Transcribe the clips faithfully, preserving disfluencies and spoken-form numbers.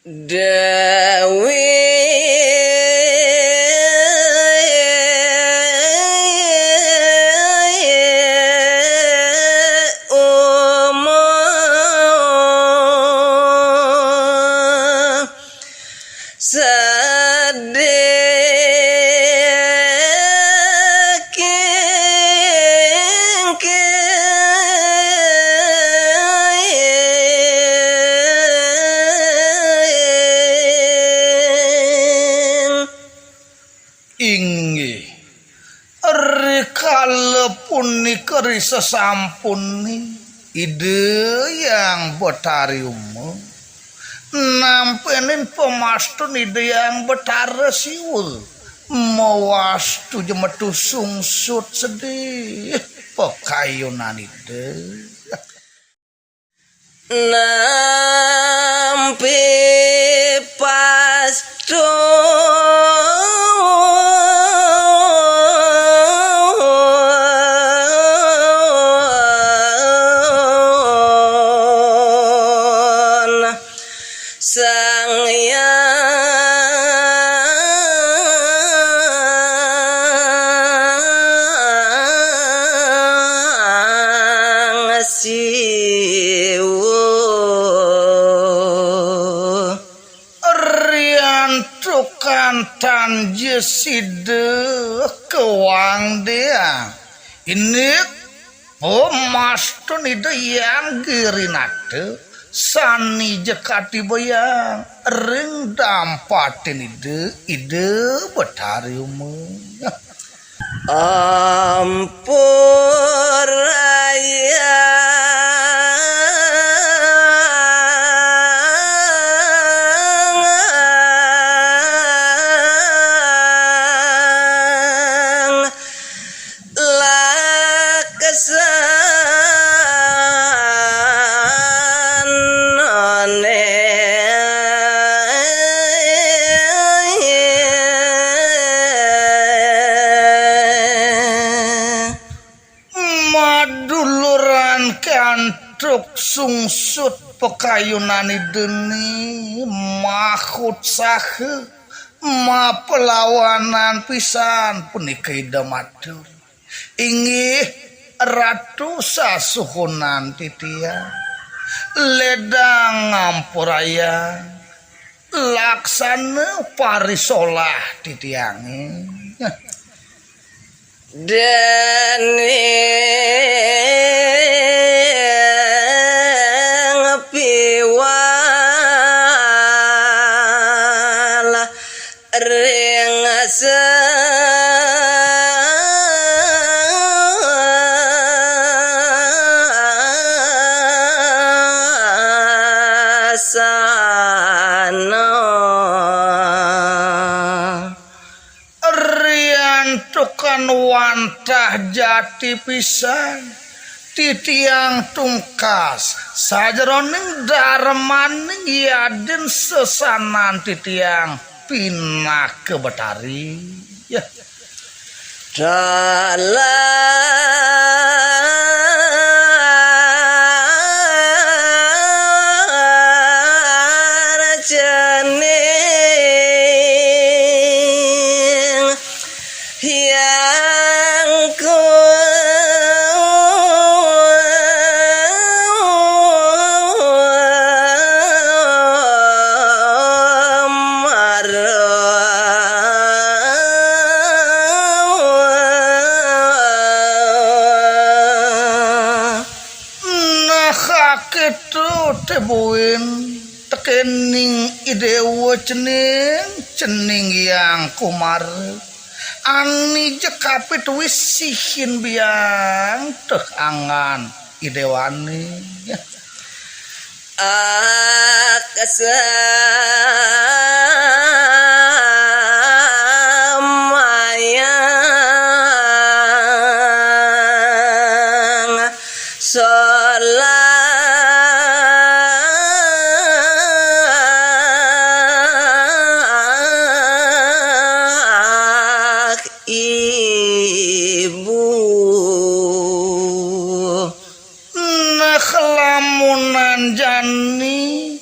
Dewi Uma sedih kengkeng. Inggih, rikala punika ri sesampuné Ida Hyang Betari Uma nampi pamastun Ida Hyang Betara Siwa mawastu ja metu sungsut sedih pakayunan Ida. Nampi pastun Sang Hyang Siwa. Riantukan tan ja sida kawang déang. Indik pamastun Ida Hyang Girinata sané ja katibayang ring dampatin Ida, Ida Betari Uma. Ampurayang laksanané. Maduluran kantuk sungsut pakayunan Ida né mahutsaha, mapelawanan pisan punika Ida matur. Inggih Ratu sasuhunan titiang, ledang ngampurayang laksana parisolah titiangé. Déning piwal ring sasana. Riantukan wantah jati pisan titiang tungkas sajeroning darmaning yadin sesanan titiang pinaka Betari. Ya. Dalar cening Hyang Kumara. Nah, akéto té buin tekéning I Déwa cening, cening Hyang Kumara. Ané ja kapituwisihin biang teh anggan I Déwané. Aksamayang solah ibu. Nah, lamunan jani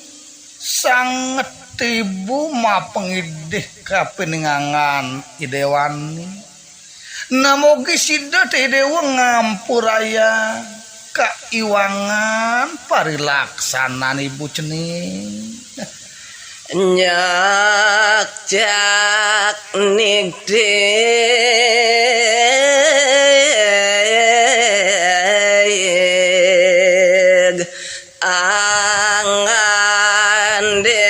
sanget Tibu mapangidih kapining angan I Déwané. Namogi sida té I Déwa ngampurayang kaiwangan parilaksanan ibu cening. Nyak cak nigdig angan Déwa.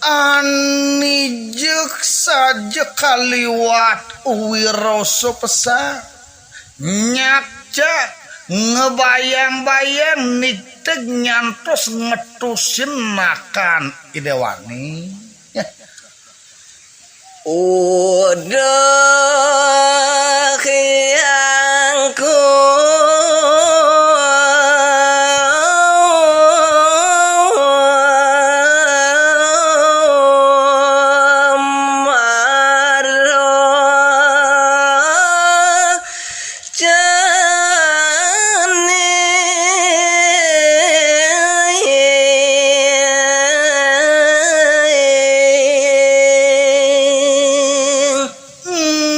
Anijek saja kaliwat wirasa pesan. Nyakca ngebayang-bayang niteg nyantos ngetusin nakan I Déwané. Uduh Hyang Kumara. Cening.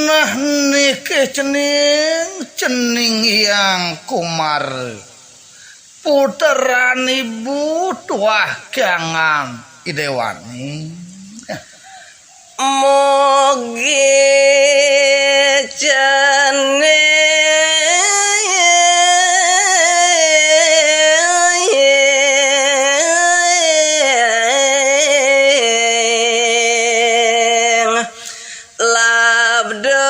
Nah, niki cening, cening Hyang Kumara. Puteran ibu tuah kangan I Déwané. Mugi cening labda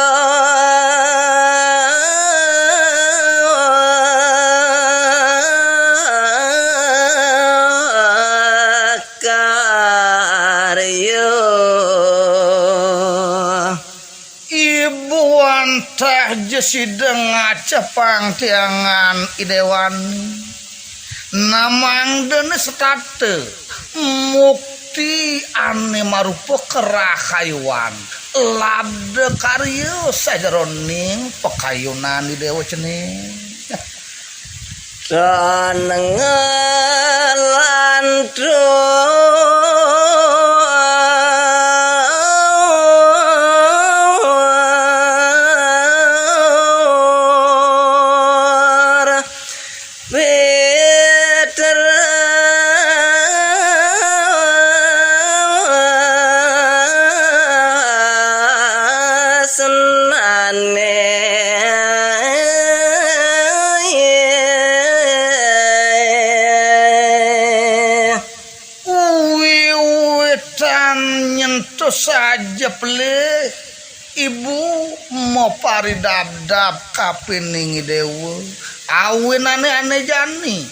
karya. Ibu wantah ja sida ngacepang tiangan I Déwané. Namangdané setata mukti ané marupa karahayuan labda karya sajeroning pakayunan I Déwa cening. Tan nglantur pitresnané. Wiwitan nyentuh saja pelih, ibu maparidabdab kapining I Déwa. Awinané ané jani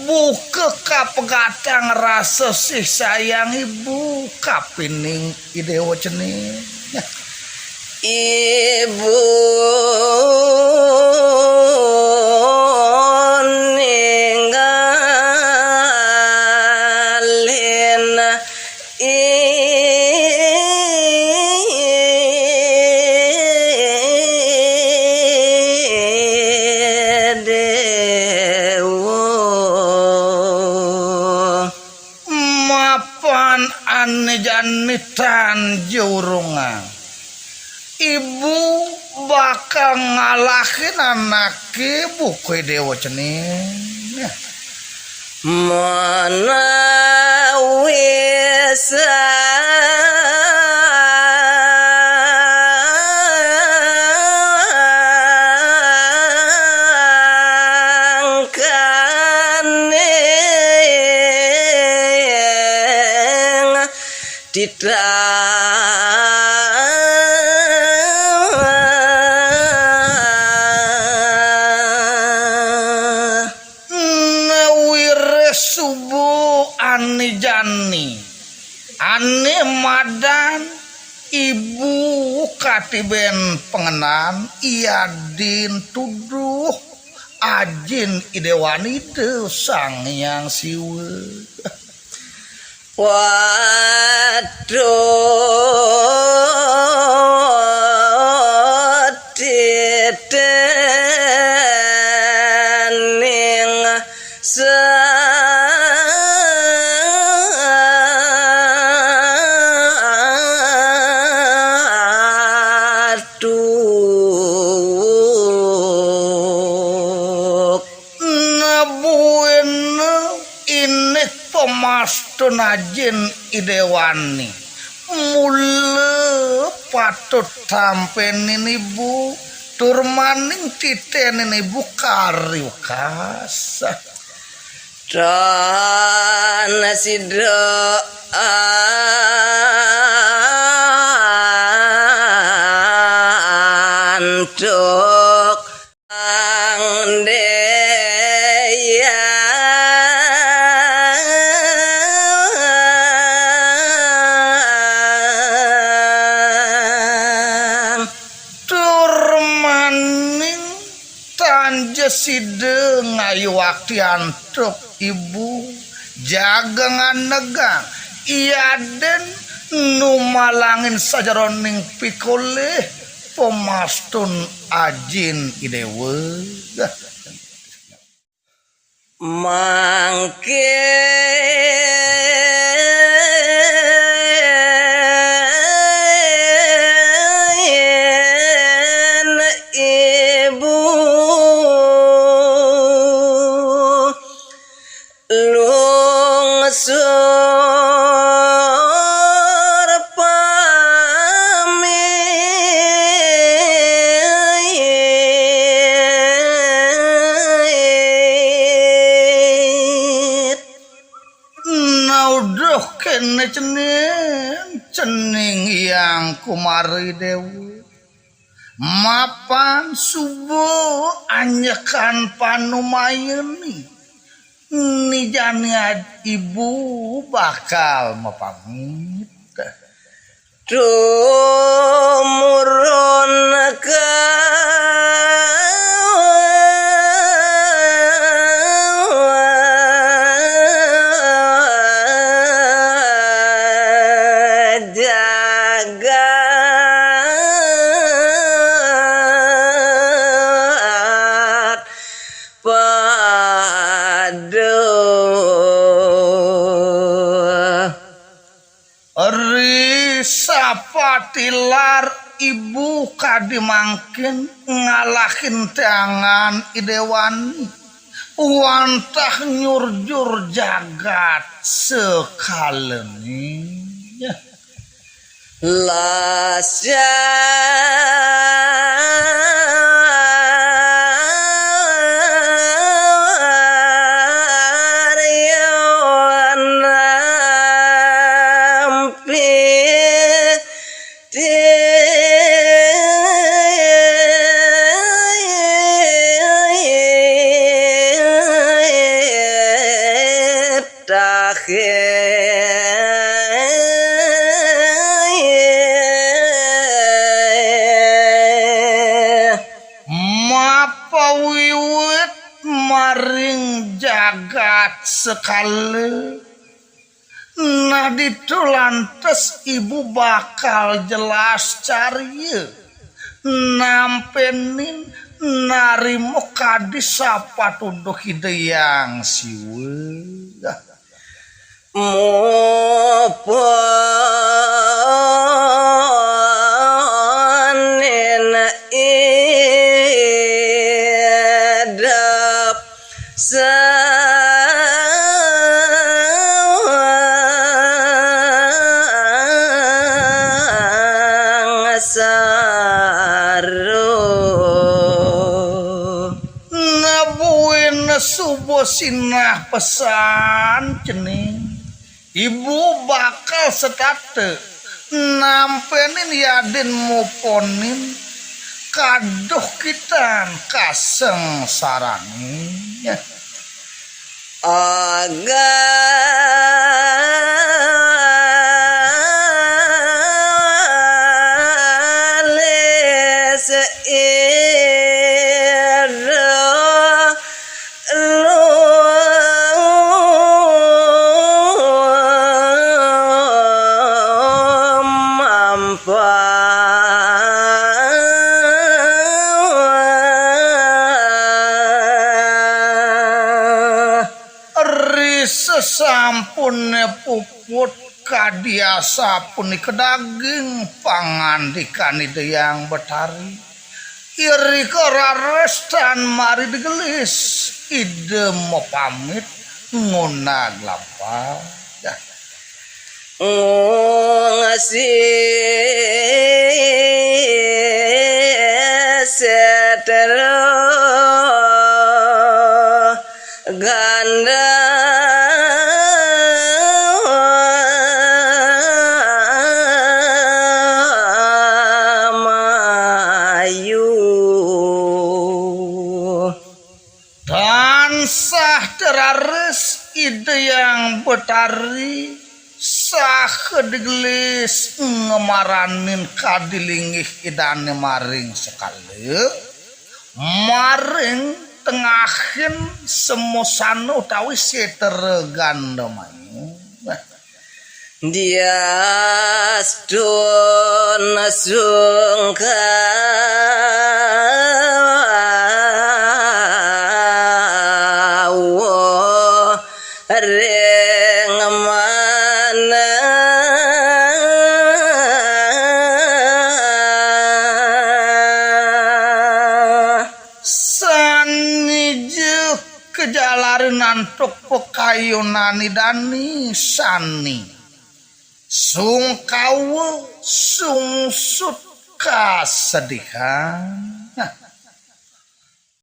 buka kapegatang rasa sih sayang ibu kapining I Déwa cening. Ibu ninggalin I Déwa. Mapan ané jani tan ja urungang. Ibu bakal ngalahin anaké buka I Déwa cening. Menawi sangkaning titah nawireh suba ané jani, ané madan ibu katibén pangenan yadin tuduh ajin I Déwané Ida Sang Hyang Siwa. Waduh, titah Astun ajin I Déwani. Mula patut tampénin ibu, tur maning titénin ibu kari wekas. Tan sida antuk. Ang Déyang. Tur maning tanja sida ngayuakti antuk ibu, jaga nganegang, yadin numalangin sajeroning pikolih pamastun ajin I Déwa. Mangkin ibu lungsur pamit. Nauduh kéné cening, cening Hyang Kumari Déwa. Mapan suba anjekan panumayeni. Nijani ibu bakal mapamit. Tumurun ka jagat pada. Ri sapatilar ibu kadi mangkin ngalahin tangan I Déwani, wantah nyurjur jagat sekalané. Lasya Mapawiwit maring jagat sekala. Nah, ditu lantas ibu bakal jelas carya nampénin narima kadi sapatuduh Ida Hyang Siwa. Mupanin idep sangsara. Nabuin suba sinah pesan cening. Ibu bakal setata nampénin yadin muponin kaduhkitan kasengsarané. Agalis ira lumampah. Ri sasampuné puput kadi asapunika daging pangandikan Ida Hyang Betari. Irika raris tan mari digelis, Ida mapamit ngunag lampah. Ngungsi setero ganda mayu. Tansah teraris Ida Yang Betari saha digelis ngemaranin kadi linggih Idane maring sekala, maring tengahin semusana utawi setera ganda mayu. Diastun sungkawa ring manah. Sanija kajalarin antuk pakayunan Idane sane sungkawa sungsut kasedihan.